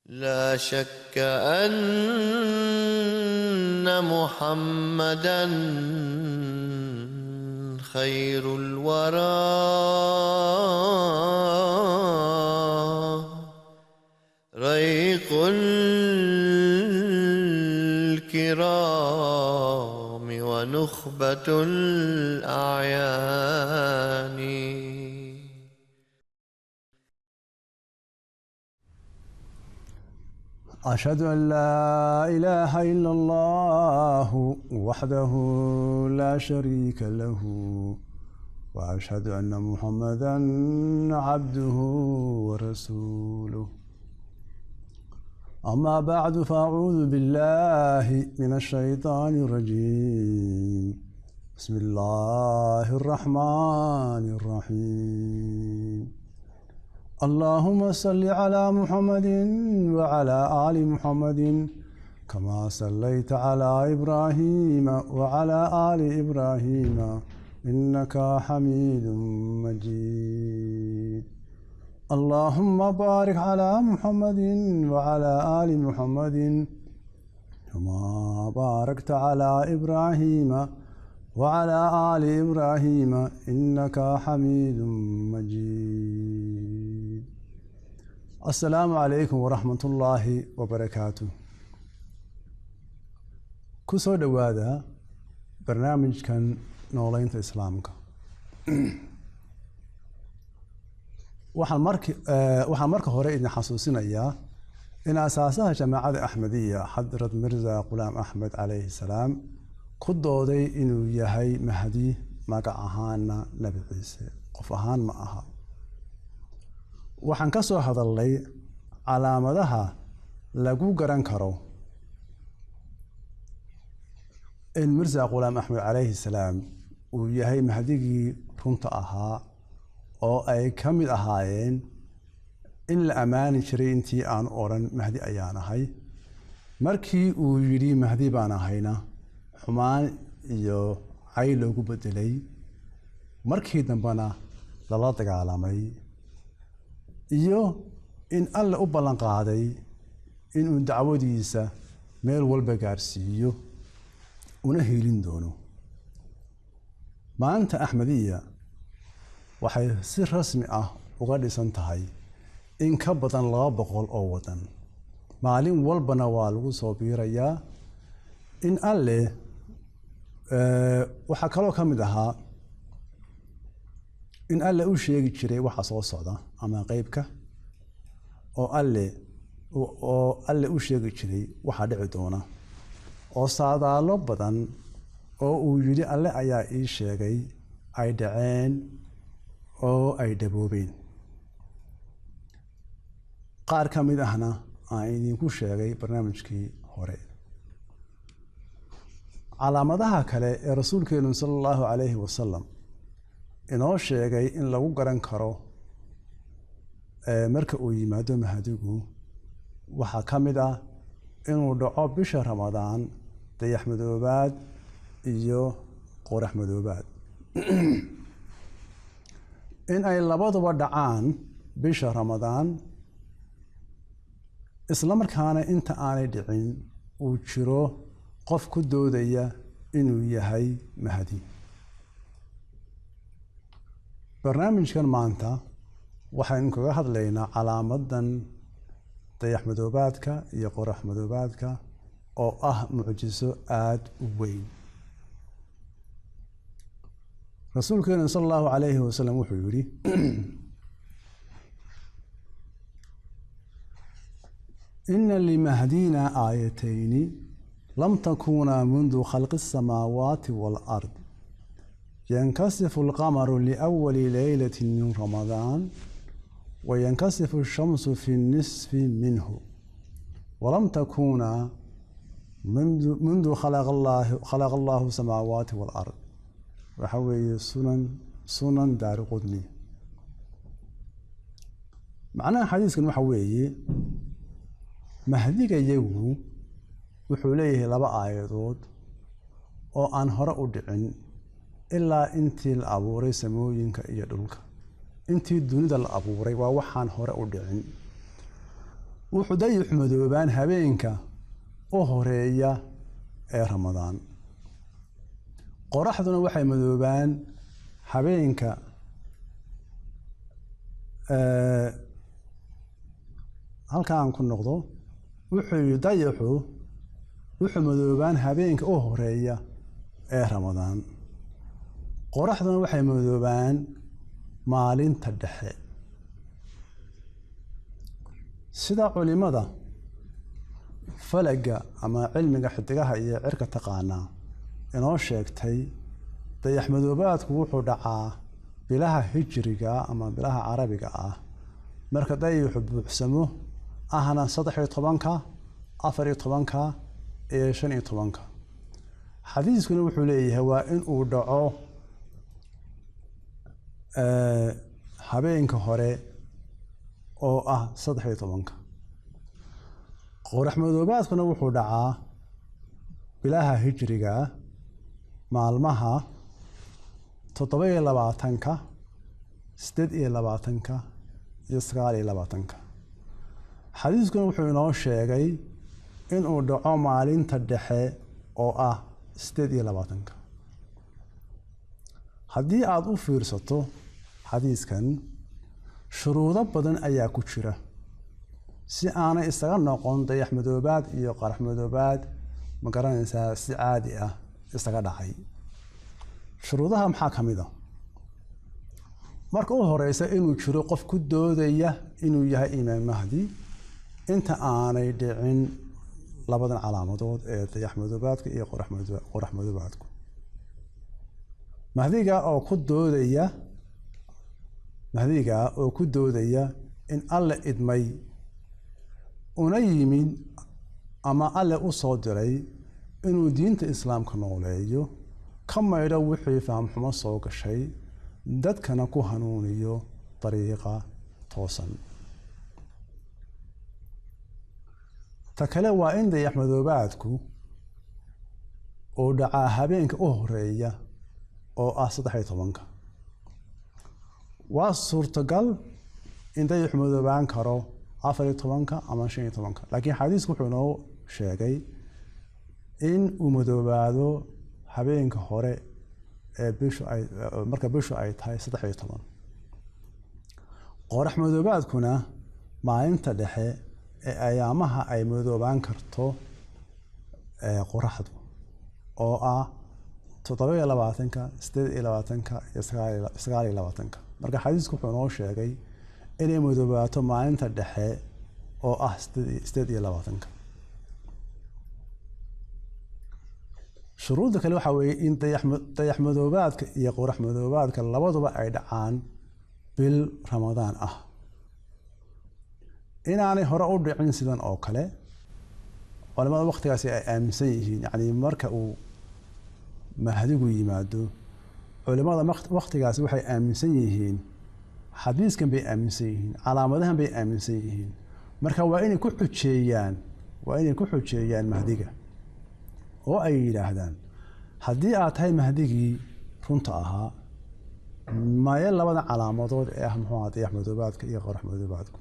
لا شك أن محمدا خير الورى ريق الكرام ونخبة الأعيان. أشهد أن لا إله إلا الله وحده لا شريك له، وأشهد أن محمدا عبده ورسوله. أما بعد، فأعوذ بالله من الشيطان الرجيم. بسم الله الرحمن الرحيم. اللهم صل على محمد وعلى آل محمد كما صليت على إبراهيم وعلى آل إبراهيم إنك حميد مجيد. اللهم بارك على محمد وعلى آل محمد كما باركت على إبراهيم وعلى آل إبراهيم إنك حميد مجيد. السلام عليكم ورحمة الله وبركاته. Kusoo dhowaada barnaamijkan nooleynta Islaamka. Waxaan marka hore idin xasuusinayaa in asaasaha Jamaacada Axmediya, Xadrad Mirza Qulaam Axmed calayhi salaam, ku dooday inuu yahay Mahdi, magac ahaana Nebi Ciise, qof ahaan ma aha. Waxaan ka soo hadalnay calaamadaha lagu garan karo in Mirza Qulaam Axmed calayhi salaam uu yahay Mahdigii runta ahaa, oo ay ka mid ahaayeen in la ammaani jiray intii aan odhan "Mahdi ayaan ahay", markii uu yidhi "Mahdi baan ahayna" xumaan iyo cay loogu bedelay, markii dambena lala dagaalamay, iyo in Alle u ballan qaaday inuu dacwadiisa meel walba gaarsiiyo una hiilin doono. Maanta Axmediya waxay si rasmi ah uga dhisan tahay in ka badan 200 oo waddan, maalin walbana waa lagu soo biirayaa. In Alle waxaa kaloo ka mid ahaa in Alle u sheegi jiray waxa soo socda ama qeybka, oo Alle u sheegi jiray waxa dhici doona, oo saadaalo badan oo uu yidhi "Alle ayaa ii sheegay" ay dhaceen oo ay dhaboobeen. Qaar ka mid ahna aan idinku sheegay barnaamijkii hore. Calaamadaha kale ee Rasuulkeenu sala Allahu calayhi wasalam inoo sheegay in lagu garan karo marka uu yimaado Mahadigu waxaa ka mid ah inuu dhaco bisha Ramadaan dayax madoobaad iyo qorax madoobaad, in ay labaduba dhacaan bisha Ramadaan, isla markaana inta aanay dhicin uu jiro qof ku doodaya inuu yahay Mahdi. Barnaamijkan maanta waxaynu kaga hadlaynaa calaamadan dayax madoobaadka iyo qorax madoobaadka, oo ah mucjiso aada u weyn. Rasuulkeenu sala Allahu calayhi wasalam wuxuu yidhi: "Ina limahdina aayatayni lam takunaa mundu khalqi الsamaawaati wاlard: yankasifu alqamaru liawali leylati min Ramadaan, wayankasifu الshamsu fi nisfi minhu, walam takunaa mundu khalaqa Allahu samaawaati wاlard." Waxa weeye Sunan Daari Qudni. Macnaha xadiiskan waxa weeye Mahdiga yagu wuxuu leeyahay laba aayadood oo aan hore u dhicin ilaa intii la abuuray samooyinka iyo dhulka, intii dunida la abuuray, waa waxaan hore u dhicin. Wuxuu dayaxu madoobaan habeenka u horeeya ee Ramadaan, qoraxduna waxay madoobaan habeenka halka aan ku noqdo. Wuxuu yidhi dayaxu wuxuu madoobaan habeenka u horeeya ee Ramadaan, qoraxduna waxay madoobaan maalinta dhexe. Sida culimada falaga ama cilmiga xidigaha iyo cirka taqaanaa inoo sheegtay, dayax madoobaadku wuxuu dhacaa bilaha hijriga ama bilaha carabiga ah marka dayaxu buuxsamo, ahna 13-ka, 14-ka iyo 15-ka. Xadiiskuna wuxuu leeyahay waa in uu dhaco habeenka hore oo ah 13-ka. Qorax madoobaadkuna wuxuu dhacaa bilaha hijriga maalmaha 27-ka, 28-ka iyo 29-ka. Xadiiskuna wuxuu inoo sheegay inuu dhaco maalinta dhexe oo ah 28-ka. Haddii aada u fiirsato xadiiskan, shuruudo badan ayaa ku jira si aanay isaga noqon dayax madoobaad iyo qorax madoobaad, ma garanaysaa, si caadi ah isaga dhacay. Shuruudaha maxaa ka mid a? Marka u horeysa, inuu jiro qof ku doodaya inuu yahay Imaam Mahdi inta aanay dhicin labadan calaamadood ee dayax madoobaadka iyo qorax madoobaadku. Mahdiga oo ku doodaya, mahdiga oo ku doodaya in Alle idmay una yimid ama Alle u soo diray inuu diinta islaamka nooleeyo, ka maydho wixii fahamxumo soo gashay, dadkana ku hanuuniyo dariiqa toosan. Ta kale waa in dayax madoobaadku uu dhacaa habeenka u horeeya oo ah 13-ka. Waa suurtagal in dayaxu madoobaan karo 14-ka ama 15-ka, laakiin xadiisku wuxuu inoo sheegay in uu madoobaado habeenka hore ee bishu ay marka bishu ay tahay 13. Qorax madoobaadkuna maalinta dhexe ee ayaamaha ay madoobaan karto qoraxdu oo ah 27-ka, 28-ka iyo 29-ka. Marka xadiisku wuxuu inoo sheegay inay madoobaato maalinta dhexe oo ah 28-ka. Shuruudda kale waxaa weeye in dayax madoobaadka iyo qorax madoobaadka labaduba ay dhacaan bil Ramadaan ah, inaanay hore u dhicin sidan oo kale. Culimada waqtigaasi ay aaminsan yihiin, yacni marka uu mahdigu yimaado, culimada waqtigaasi waxay aaminsan yihiin xadiiskan bay aaminsan yihiin, calaamadahan bay aaminsan yihiin. Marka waa inay ku xujeeyaan, waa inay ku xujeeyaan mahdiga oo ay yidhaahdaan haddii aad tahay mahdigii runta ahaa, maye labada calaamadood ee ah muxuu ahaa dayax madoobaadka iyo qorax madoobaadku,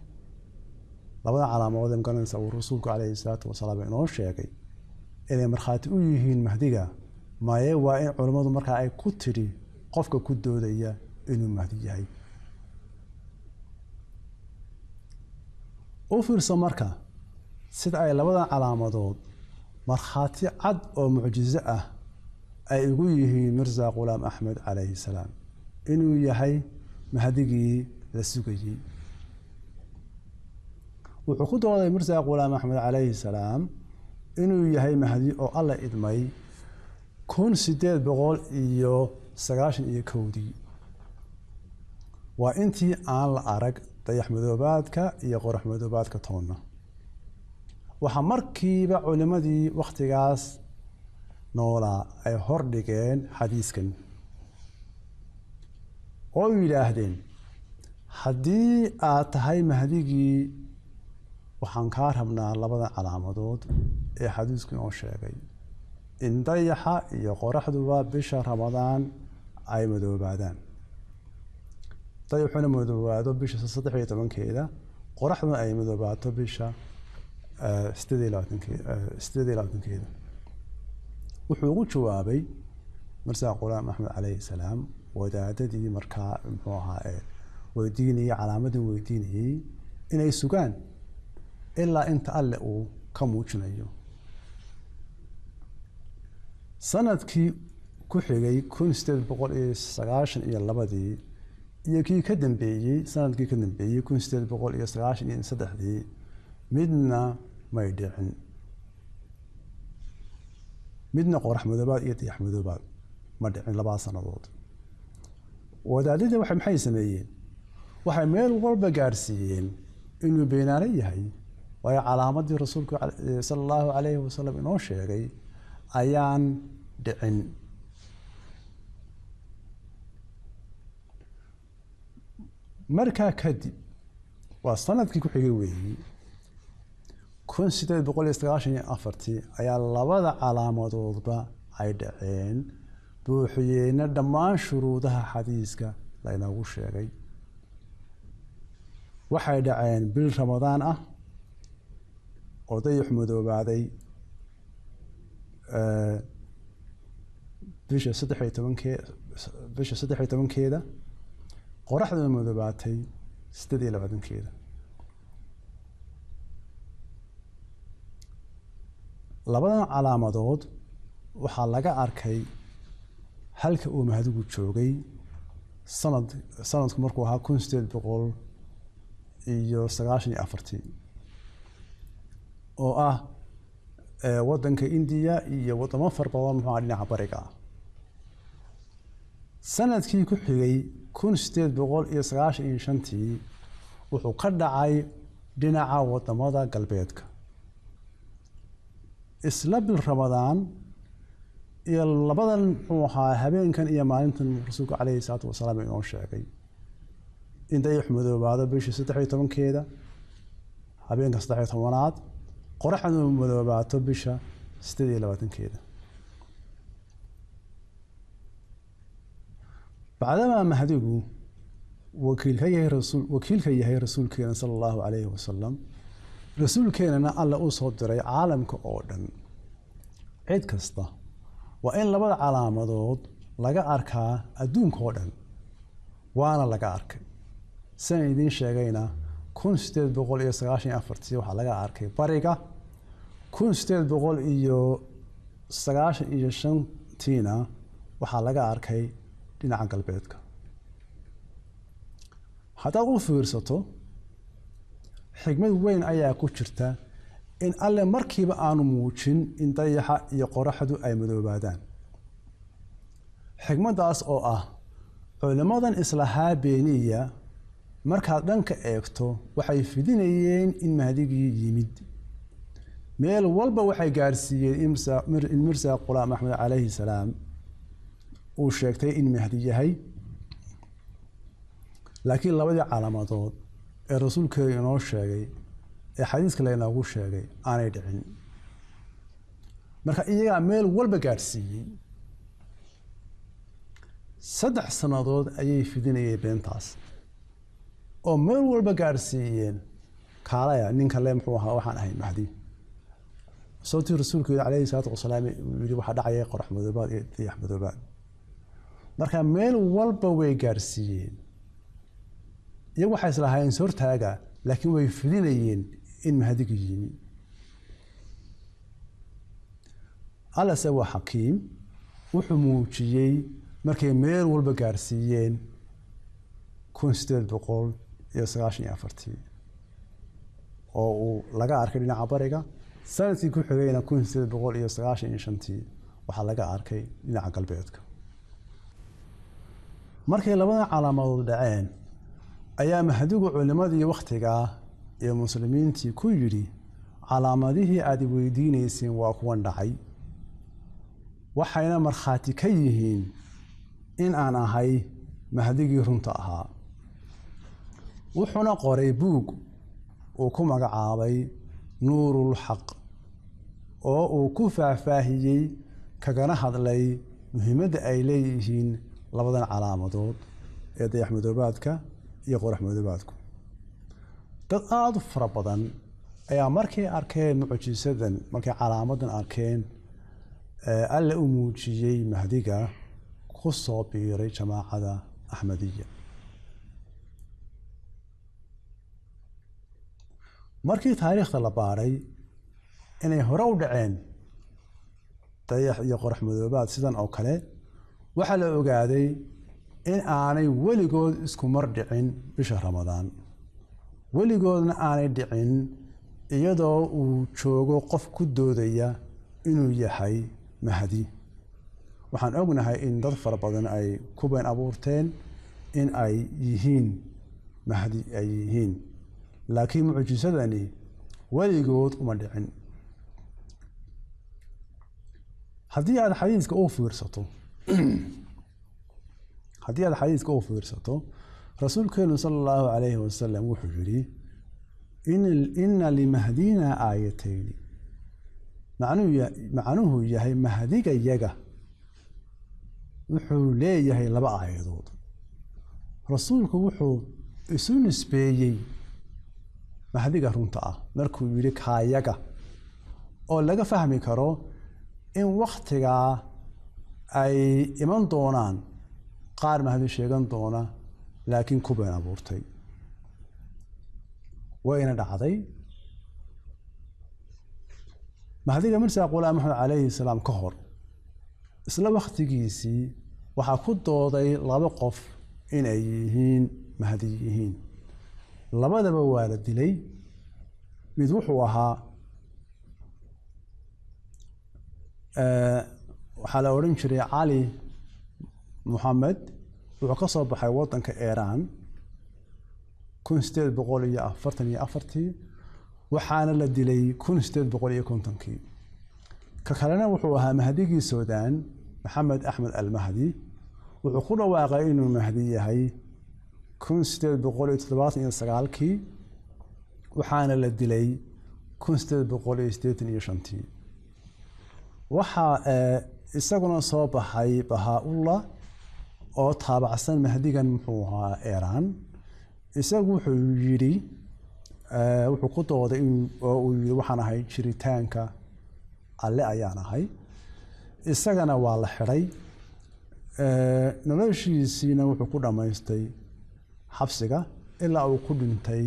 labada calaamadood ee magaranaysa uu rasuulku calayhi salaatu wasalaam inoo sheegay inay markhaati u yihiin mahdiga, maye waa in culimmadu markaa ay ku tidhi qofka ku doodaya inuu mahdi yahay. U fiirso marka sida ay labadan calaamadood markhaati cad oo mucjizo ah ay ugu yihiin Mirza Ghulaam Axmed calayhi salaam inuu yahay mahdigii la sugayey. Wuxuu ku dooday Mirza Ghulaam Axmed calayhi salaam inuu yahay mahdi oo Alla idmay 1891-dii, waa intii aan la arag dayax madoobaadka iyo qorax madoobaadka toonna. Waxaa markiiba culimadii wakhtigaas noolaa ay hor dhigeen xadiiskan oo yidhaahdeen haddii aad tahay mahdigii, waxaan kaa rabnaa labada calaamadood ee xadiisku inoo sheegay in dayaxa iyo qoraxduba bisha Ramadaan ay madoobaadaan, dayaxuna madoobaado bisha 13-keeda, qoraxduna ay madoobaato bisha 28-keeda. Wuxuu ugu jawaabay Mirza Ghulam Axmed calayhi salaam wadaadadii markaa muxuu ahaa weydiinayay calaamadan weydiinayay inay sugaan ilaa inta Alle uu ka muujinayo. Sanadkii ku xigay 1892-dii iyo kii ka dambeeyey, sanadkii ka dambeeyey 1893-dii, midna may dhicin, midna qorax madoobaad iyo dayax madoobaad ma dhicin labada sanadood. Wadaadadii waxay maxay sameeyeen? Waxay meel walba gaarsiiyeen inuu beenaale yahay, waayo calaamadii rasuulku sala allahu calayhi wasalam inoo sheegay ayaan dhicin. Markaa kadib waa sanadkii ku xigay weeyey 1894-tii ayaa labada calaamadoodba ay dhaceen, buuxiyeyna dhammaan shuruudaha xadiiska laynoogu sheegay. Waxay dhaceen bil Ramadaan ah oo dayax madoobaaday bisha 13-kee, bisha 13-keeda, qoraxduna madoobaatay 28-keeda. Labadan calaamadood waxaa laga arkay halka uu Mahdigu joogay sanadku markuu ahaa 1894-tii, oo ah wadanka Indiya iyo wadamo far badan muxuu dhinaca bariga ah. Sanadkii ku xigay 1895-tii wuxuu ka dhacay dhinaca wadamada galbeedka. Isla bil Ramadaan iyo labadan muxuu ahaa habeenkan iyo maalintan rasuulku calayhi salaatu wasalaam inoo sheegay in dayax madoobaado bishii 13-keeda, habeenka 13-aad, qoraxdu madoobaato bisha 28-keeda. Bacdamaa Mahdigu wakiilka yahay rasuulkeena sala allahu calayhi wasalam, rasuulkeenana Alle uu soo diray caalamka oo dhan, cid kasta waa in labada calaamadood laga arkaa adduunka oo dhan, waana laga arkay. Sidan idiin sheegayna 1894-tii waxaa laga arkay bariga, 1895-tiina waxaa laga arkay dhinaca galbeedka. Haddaad u fiirsato xigmad weyn ayaa ku jirta in Alle markiiba aanu muujin in dayaxa iyo qoraxdu ay madoobaadaan. Xigmaddaas oo ah culimmadan islahaa beeniya markaad dhanka eegto waxay fidinayeen in Mahdigii yimid. Meel walba waxay gaarsiiyeen in Mirza Ghulam Axmed calayhi salaam uu sheegtay in Mahdi yahay, laakiin labadii calaamadood ee rasuulkeedu inoo sheegay ee xadiiska laynoogu sheegay aanay dhicin. Marka iyagaa meel walba gaarsiiyey. 3 sannadood ayay fidinayeen beentaas oo meel walba gaarsiiyeen kaalaya ninka le muxuu ahaa waxaan ahay Mahdi. Sababtii rasuulkeedu calayhi salaatu wasalaam uu yidhi waxaa dhacaya qorax madoobaad iyo dayax madoobaad. Marka meel walba way gaarsiiyeen. Iyagu waxay islahaayeen hortaaga, laakiin way fidinayeen in Mahdigu yimi. Allase waa xakiim, wuxuu muujiyey markay meel walba gaarsiiyeen 1894-tii oo uu laga arkay dhinaca bariga. Sanadkii ku xigayna 1895-tii waxaa laga arkay dhinaca galbeedka. Markay labada calaamadood dhaceen ayaa Mahdigu culimadii wakhtigaa iyo muslimiintii ku yidhi calaamadihii aad weydiineyseen waa kuwan dhacay, waxayna markhaati ka yihiin in aan ahay Mahdigii runta ahaa. Wuxuuna qoray buug uu ku magacaabay Nuurul Xaq oo uu ku faahfaahiyey kagana hadlay muhiimadda ay leeyihiin labadan calaamadood ee dayax madoobaadka iyo qorax madoobaadku. Dad aada u fara badan Ayaa markay arkeen mucjisadan, markay calaamadan arkeen Alle u muujiyey Mahdiga, ku soo biiray jamaacada Axmediya. Markii taariikhda la baaray inay hore u dhaceen dayax iyo qorax madoobaad sidan oo kale, waxaa la ogaaday in aanay weligood isku mar dhicin bisha Ramadaan, weligoodna aanay dhicin iyadoo uu joogo qof ku doodaya inuu yahay Mahdi. Waxaan ognahay in dad fara badan ay ku been abuurteen in ay yihiin Mahdi ay yihiin, laakiin mucjisadani weligood uma dhicin. Haddii aad xadiiska u fiirsato, haddii aad xadiiska u fiirsato, rasuulkeenu sala allahu calayhi wasalam wuxuu yidhi: ina limahdina aayatayni. Macnuhu yahay mahdigayaga wuxuu leeyahay laba aayadood. Rasuulku wuxuu isu nisbeeyey mahdiga runta ah markuu yidhi kaayaga, oo laga fahmi karo in waktigaa ay iman doonaan qaar mahdi sheegan doona laakiin ku been abuurtay. Wayna dhacday. Mahdiga Mirza Qulaam Axmed calayhi salaam ka hor, isla waktigiisii, waxaa ku dooday laba qof inay yihiin mahdi yihiin. Labadaba waa la dilay. Mid wuxuu ahaa, waxaa la odhan jiray Cali Moxamed, wuxuu ka soo baxay waddanka Iiraan 1844-tii, waxaana la dilay 1850-kii. Ka kalena wuxuu ahaa mahdigii Suudaan, Maxamed Axmed Almahdi. Wuxuu ku dhawaaqay inuu mahdi yahay 1879-kii, waxaana la dilay 1885-tii. Waxaa isaguna soo baxay Bahaa-ullah oo taabacsan mahdigan muxuu ahaa Iiraan. Isagu wuxuu yidhi, wuxuu ku dooday oo uu yidhi: waxaan ahay jiritaanka Alle ayaan ahay. Isagana waa la xidhay, noloshiisiina wuxuu ku dhammaystay xabsiga ilaa uu ku dhintay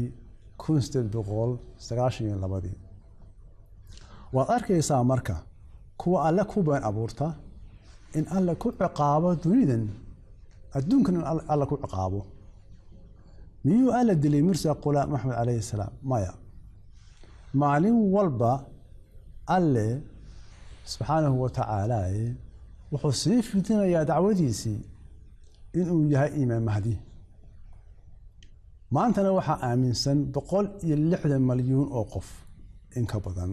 1892-dii. Waad arkaysaa marka kuwa Alle ku been abuurta in Alle ku ciqaabo dunidan, adduunkan in Alle ku ciqaabo. Miyuu Alle dilay Mirza Qulaam Axmed calayhi salaam? Maya. Maalin walba Alle subxaanahu wa tacaala wuxuu sii fidinayaa dacwadiisii inuu yahay imaam Mahdi. Maantana waxaa aaminsan 160 malyuun oo qof in ka badan,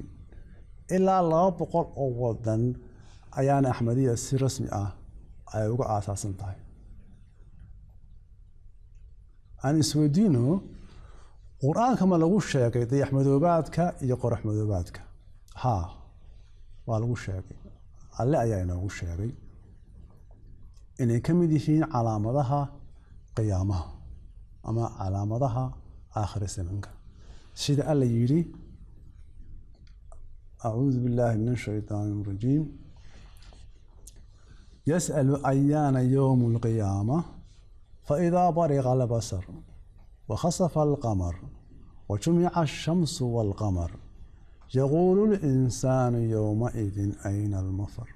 ilaa 200 oo wadan ayaana Axmediya si rasmi ah ay uga aasaasan tahay. Aan isweydiino, Qur-aanka ma lagu sheegay dayax madoobaadka iyo qorax madoobaadka? Haa, waa lagu sheegay. Alle ayaa inoogu sheegay inay ka mid yihiin calaamadaha qiyaamaha ama calaamadaha aakhiri zamanka, sida Alla yidhi: acuudu billahi min ashaytaan arajiim, yas'alu ayaana yowmu alqiyaama faidaa bariqa albasar wakhasafa alqamar wajumica ashamsu walqamar yaquulu linsaanu yowmaidin ayna almafar.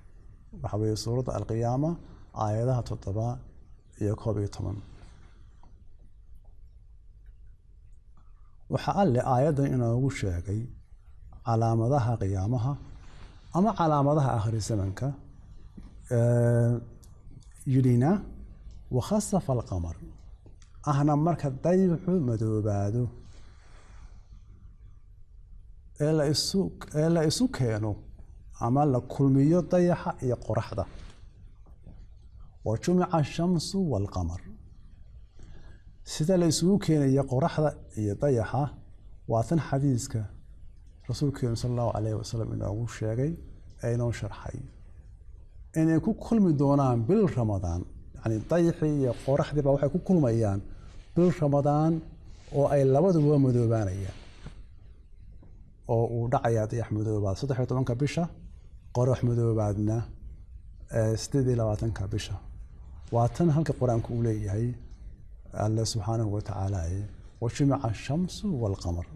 Waxa weeye suuradda Alqiyaama, aayadaha 7 iyo 11. Waxaa Alle aayaddan inoogu sheegay calaamadaha qiyaamaha ama calaamadaha aakhiri zamanka, yidhina wakhasafa alqamar, ahna marka dayixu madoobaado ee la isu keeno ama la kulmiyo dayaxa iyo qoraxda, wa jumica ashamsu waalqamar. Sida la isugu keenaya qoraxda iyo dayaxa waa tan xadiiska rasuulkeenu sala allahu calayhi wasalam inoogu sheegay ee inoo sharxay inay ku kulmi doonaan bil Ramadaan. Yani dayaxii iyo qoraxdii baa waxay ku kulmayaan bil Ramadaan oo ay labaduba madoobaanayaan. oo uu dhacayaa dayax madoobaad 13-ka bisha, qorax madoobaadna 28-ka bisha. Waa tan halka qur-aanku uu leeyahay Alle subxaanahu wa tacaala, wajumica ashamsu waalqamar,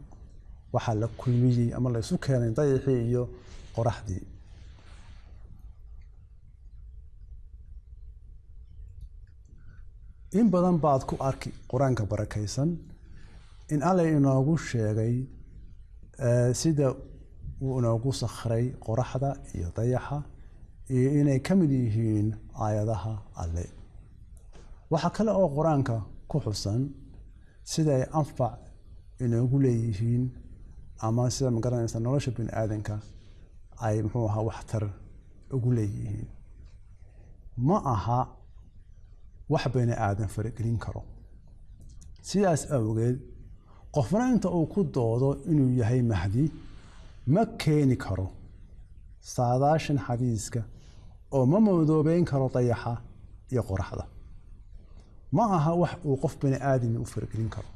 waxaa la kulmiyey ama la isu keenay dayaxii iyo qoraxdii. In badan baad ku arki qur-aanka barakaysan in Alle inoogu sheegay sida uu inoogu sakhray qoraxda iyo dayaxa iyo inay ka mid yihiin aayadaha Alle. Waxaa kale oo qur-aanka ku xusan sida ay anfac inoogu leeyihiin ama sida magaranaysa nolosha bini aadanka ay muxuu ahaa waxtar ugu leeyihiin. Ma aha wax bini aadan faragelin karo. Sidaas awgeed qofna inta uu ku doodo inuu yahay mahdi ma keeni karo saadaashan xadiiska oo ma madoobeyn karo dayaxa iyo qoraxda. Ma aha wax uu qof bini aadami u faragelin karo.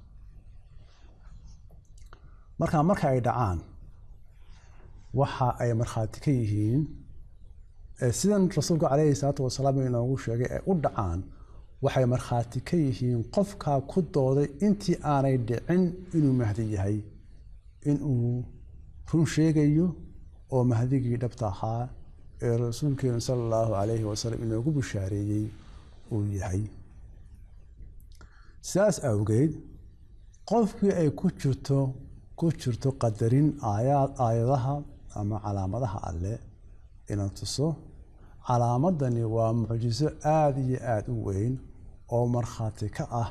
Marka marka ay dhacaan waxa ay markhaati ka yihiin sidan rasuulku calayhi salaatu wasalaam inoogu sheegay ay u dhacaan, waxay markhaati ka yihiin qofkaa ku dooday intii aanay dhicin inuu mahdi yahay, inuu run sheegayo oo mahdigii dhabta ahaa ee rasuulkeenu sala allahu calayhi wasalam inoogu bushaareeyey uu yahay. Sidaas awgeed qofkii ay ku jirto qadarin aayadaha ama calaamadaha Alle ina tuso, calaamadani waa mucjiso aada iyo aada u weyn oo markhaati ka ah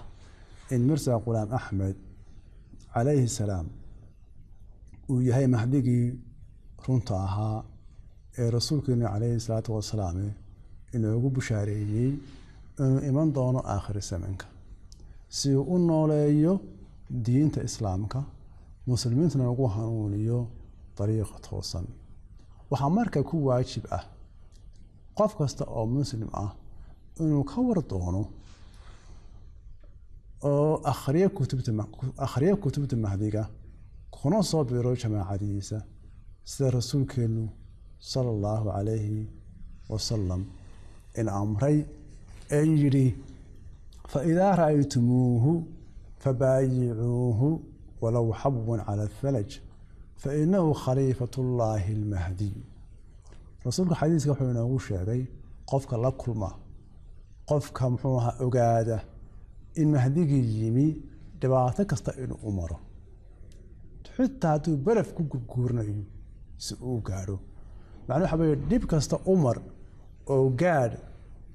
in Mirza Ghulaam Axmed calayhi salaam uu yahay mahdigii runta ahaa ee rasuulkeenu calayhi salaatu wasalaam inoogu bushaareeyey inuu iman doono aakhir zamanka si uu u nooleeyo diinta islaamka, muslimiintana ugu hanuuniyo dariiqa toosan. Waxaa marka ku waajib ah qof kasta oo muslim ah inuu ka war doono oo akhriyo kutubta mahdiga kuna soo biro jamaacadiisa sida rasuulkeenu sala allahu calayhi wasalam in amray ee yidhi faidaa ra'aytumuuhu fabaayicuuhu walow xabwan cala athalaj fainahu khaliifatullaahi almahdiy. Rasuulka xadiiska wuxuu inoogu sheegay qofka la kulma, qofka muxuu ahaa ogaada in mahdigii yimi dhibaato kasta inuu u maro, xitaa hadduu baraf ku gurguurnayo si uu gaadho. Macnuu waxa weeye dhib kasta u mar oo gaadh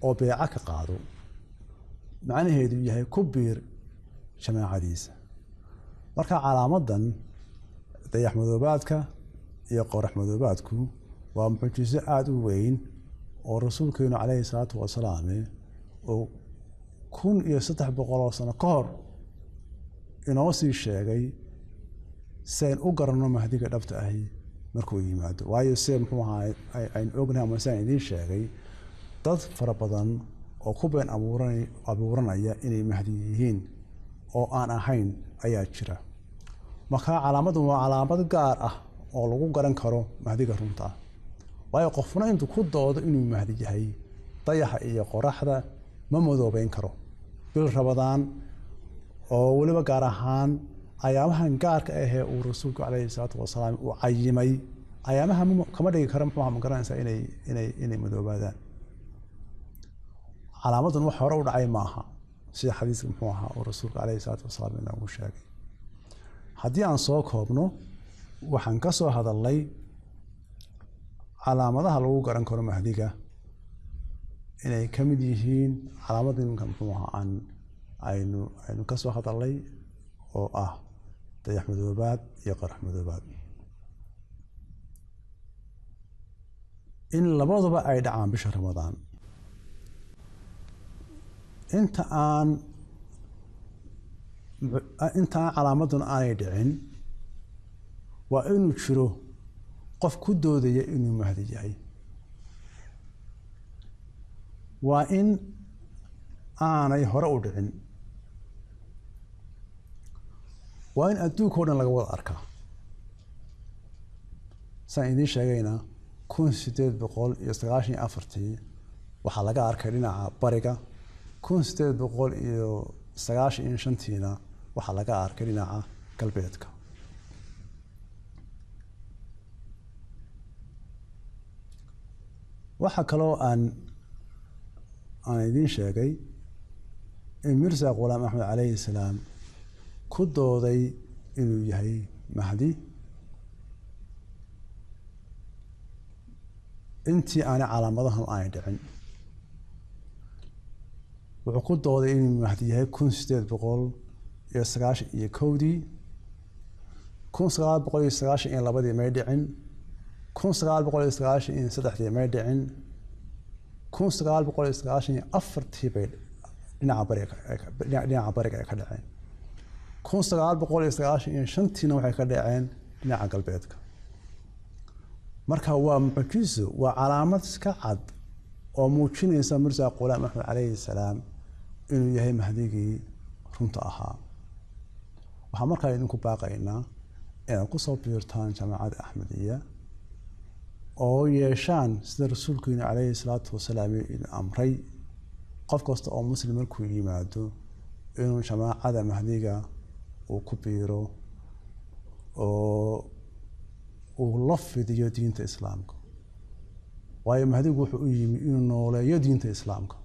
oo beeco ka qaado, macnaheedu yahay ku biir jamaacadiisa. Marka calaamadan dayax madoobaadka iyo qorax madoobaadku waa mucjiso aada u weyn oo rasuulkeenu calayhi salaatu wasalaam oo 1300 sano ka hor inoo sii sheegay si ayn u garanno mahdiga dhabta ahi markuu yimaado. Waayo se muxuu ahaa aynu ognahay ama siaan idiin sheegay dad fara badan oo ku been abuuranaya inay mahdi yihiin oo aan ahayn ayaa jira. Marka calaamaddan waa calaamad gaar ah oo lagu garan karo mahdiga runta ah. Waayo qofna intuu ku doodo inuu mahdi yahay dayaxa iyo qoraxda ma madoobeyn karo. Bil Rabadaan oo weliba gaar ahaan ayaamahan gaarka ahee uu rasuulku calayhi salaatu wasalaam uu cayimay, ayaamaha kama dhigi karo muxuu ma garanaysaa inay madoobaadaan. Calaamadan wax hore u dhacay maaha sida xadiiska muxuu ahaa uu rasuulku calayhi salaatu wasalaam inoogu sheegay. Haddii aan soo koobno, waxaan ka soo hadalnay calaamadaha lagu garan karo mahdiga inay ka mid yihiin calaamada iminka muxuu ahaa aan aynu ka soo hadalnay oo ah dayax madoobaad iyo qorax madoobaad, in labaduba ay dhacaan bisha Ramadaan. Inta aan calaamadan aanay dhicin waa inuu jiro qof ku doodaya inuu mahdi yahay. Waa in aanay hore u dhicin. Waa in adduunka o dhan laga wada arkaa. Saan idiin sheegayna 1894-tii waxaa laga arkay dhinaca bariga, 1895-tiina waxaa laga arkay dhinaca galbeedka. Waxaa kaloo aan idiin sheegay in Mirza Ghulaam Axmed calayhi salaam ku dooday inuu yahay Mahdi intii aanay calaamadahan aanay dhicin. Wuxuu ku dooday inuu Mahdi yahay 1891-dii, 1992-dii may dhicin, 1993-dii may dhicin, 1994-tii bay dhinaca bariga ay ka dhaceen, 1995-tiina waxay ka dhaceen dhinaca galbeedka. Marka waa mucjiso, waa calaamad iska cad oo muujinaysa Mirza Ghulaam Axmed calayhi salaam inuu yahay Mahdigii runta ahaa. Waxaan markaa idinku baaqaynaa inaad kusoo biirtaan Jamaacadda Axmediya oo yeeshaan sida rasuulkeenu calayhi salaatu wasalaam idin amray, qof kasta oo muslim markuu yimaado inuu jamaacada Mahdiga uu ku biiro oo uu la fidiyo diinta islaamka. Waayo Mahdigu wuxuu u yimi inuu nooleeyo diinta islaamka,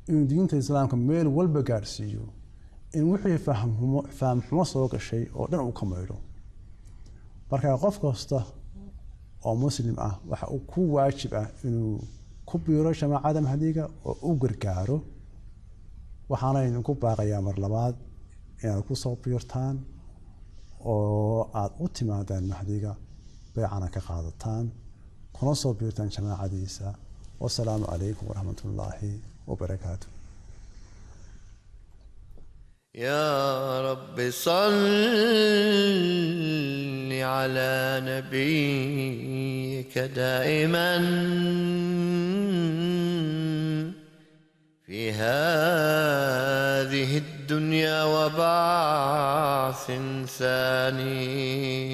inuu diinta islaamka meel walba gaadhsiiyo, in wixii fahamxumo soo gashay oo dhan uu ka maydho. Marka qof kasta oo muslim ah waxa uu ku waajib ah inuu ku biiro jamaacada Mahdiga oo u gargaaro. Waxaana idinku baaqayaa mar labaad inaad ku soo biirtaan oo aada u timaadaan Mahdiga, beecana ka qaadataan, kuna soo biirtaan jamaacadiisa. Wasalaamu calaykum waraxmatullaahi wabarakaatu. يا رب صل على نبيك دائما في هذه الدنيا وبعث ثاني.